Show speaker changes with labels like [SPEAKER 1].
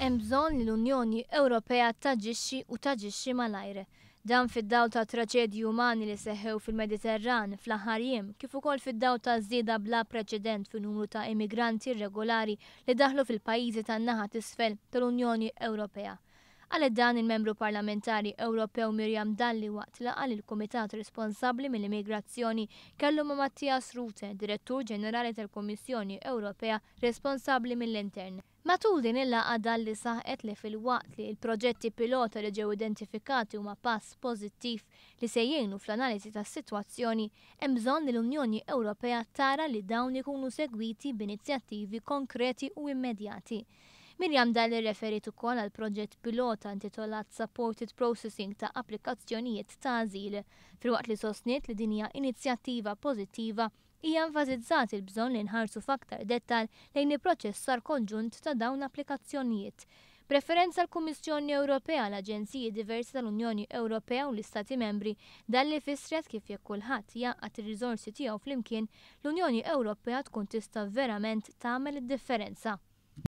[SPEAKER 1] Hemm bżonn li l-Unjoni Ewropea taġixxi u taġixxi malajr. Dan fid-dawl ta' traċedji umani li seħħew fil-Mediterran fl-aħħar jiem, kif ukoll fid-dawl ta' żieda bla preċedent fin-numru ta' immigranti irregolari li daħlu fil-pajjiżi tan-naħa t'isfel tal-Unjoni Ewropea. Qalet dan il-Membru Parlamentari Ewropew Miriam Dalli waqt laqgħa li l-Kumitat responsabbli mill-Immigrazzjoni kellu ma' Matthias Rute, Direttur Ġenerali tal-Kummissjoni Ewropea responsabbli mill-Intern. Matul din il-laqgħa Dalli saħqet li filwaqt li l-proġetti pilota li ġew identifikati huma pass pożittiv li se jgħinu fl-analiżi tas-sitwazzjoni, hemm bżonn li l-Unjoni Ewropea tara li dawn ikunu segwiti b'inizjattivi konkreti u immedjati. Miriam Dalli rreferiet ukoll għal proġett pilota intitolat Supported Processing ta' applikazzjonijiet ta' ażil. Filwaqt li sostniet li din hija inizjattiva pożittiva, Hija enfasizzat il-bżonn li nħarsu f'aktar dettall lejn ipproċessar konġunt ta' dawn l-applikazzjonijiet. B'referenza għall-Kummissjoni Ewropea, l-aġenziji diversi tal-Unjoni Ewropea u l-Istati Membri, Dalli fissret kif jekk kulħadd jgħaqqad ir-riżorsi tiegħu flimkien, l-Unjoni Ewropea tkun tista' verament tagħmel id-differenza.